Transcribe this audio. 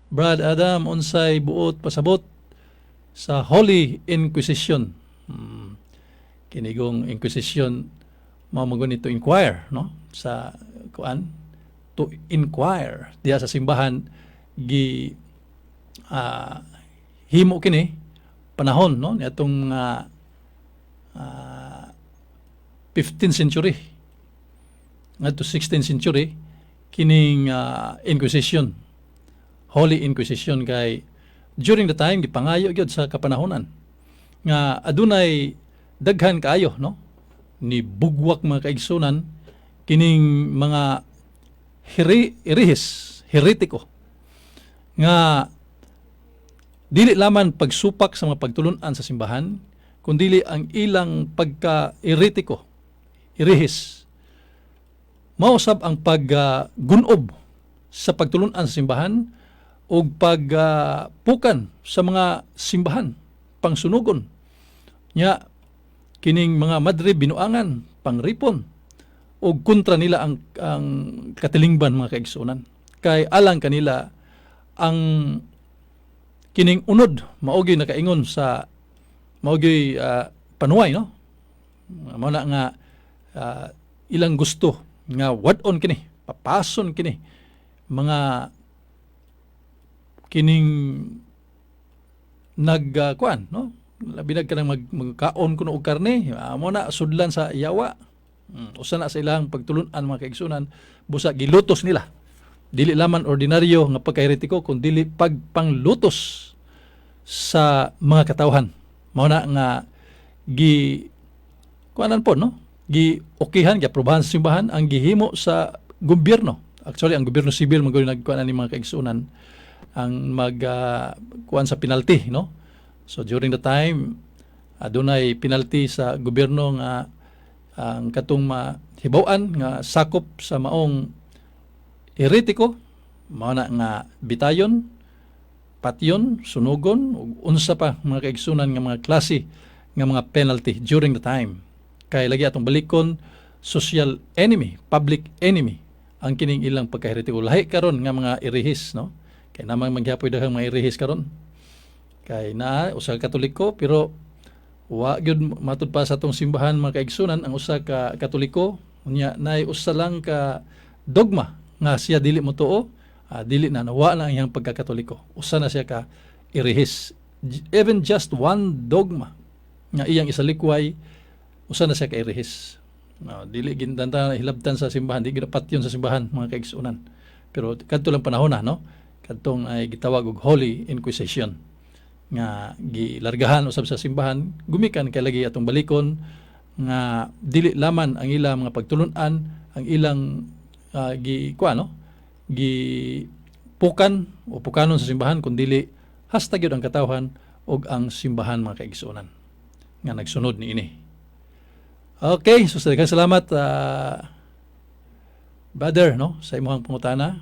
Brad Adam, unsay buot pasabot sa Holy Inquisition? Kinigong Inquisition mao man gud to inquire, no, sa kuan, to inquire diha sa simbahan. Gi himo kini panahon, no, niadtong 15th century ngadto 16th century kining Inquisition, Holy Inquisition, kay during the time gipangayo gyud sa kapanahonan nga adunay daghan kaayo, no, ni bugwak, mga kaigsunan, kining mga herehis, heretiko nga dili laman pagsupak sa mga pagtulun-an sa simbahan kundili ang ilang pagka-heretiko, herehis, mao sab ang paggunob sa pagtulun-an sa simbahan ug pagpukan sa mga simbahan, pangsunugon nya kining mga madre binuangan, pangripon ug kontra nila ang katilingban, mga kaigsunan, kay alang kanila ang kining unod mao gyud nakaingon sa mao gyud panuway, no. Mao na nga ilang gusto nga wad-on kini, papason kini mga kining nag kuan, no, labi na kanang magkaon kuno og karne, mo na sudlan sa yawa. Usa na sa ilang pagtulun-an, mga kaigsunan, busa gilutos nila. Dili laman ordinaryo nga pagkaheretiko kun dili pagpanglutos sa mga katawhan. Mao na nga gi kuanan po, no, gi okihan, giaprobahan sa simbahan ang gihimo sa gobyerno. Actually, ang gobyerno sibil man gud nagkuan ni, mga kaigsunan, ang mag kuan sa penalty, no. So during the time adunay penalty sa gobyerno nga ang katong mahibaw-an nga sakop sa maong heretiko, mao na nga bitayon, patyon, sunugon ug unsa pa, mga kaigsunan, nga mga klase nga mga penalty during the time, kay lagi atong balikon, social enemy, public enemy ang kining ilang pagkaheretiko. Lahi karon nga mga erehis, no, kay namang magyapoy daghang mga erehis karon, kay naa usa ka Katoliko pero wa gyud matud pa sa atong simbahan, mga kaigsunan. Ang usa ka Katoliko unya nay usa lang ka dogma nga siya dili motuo, dili na, nawa na ang iyang pagkakatoliko. Usa na siya ka erehis. Even just one dogma nga iyang isalikway, usa na siya ka erehis, no. Dili gindanta hilabtan sa simbahan, di ginapatyon sa simbahan, mga kaigsunan. Pero kadto lang panahon na, no, kadtong ay gitawag og Holy Inquisition nga gilargahan usab sa simbahan gumikan kay lagi atong balikon nga dili laman ang ilang mga pagtulun-an, ang ilang gi kuan, no, gi pukan o pukanon sa simbahan, kundili hasta gyud ang katawhan ug ang simbahan, mga kaigsuonan, nga nagsunod niini. Okay, so daghang salamat, brother, no, sa imong pangutana.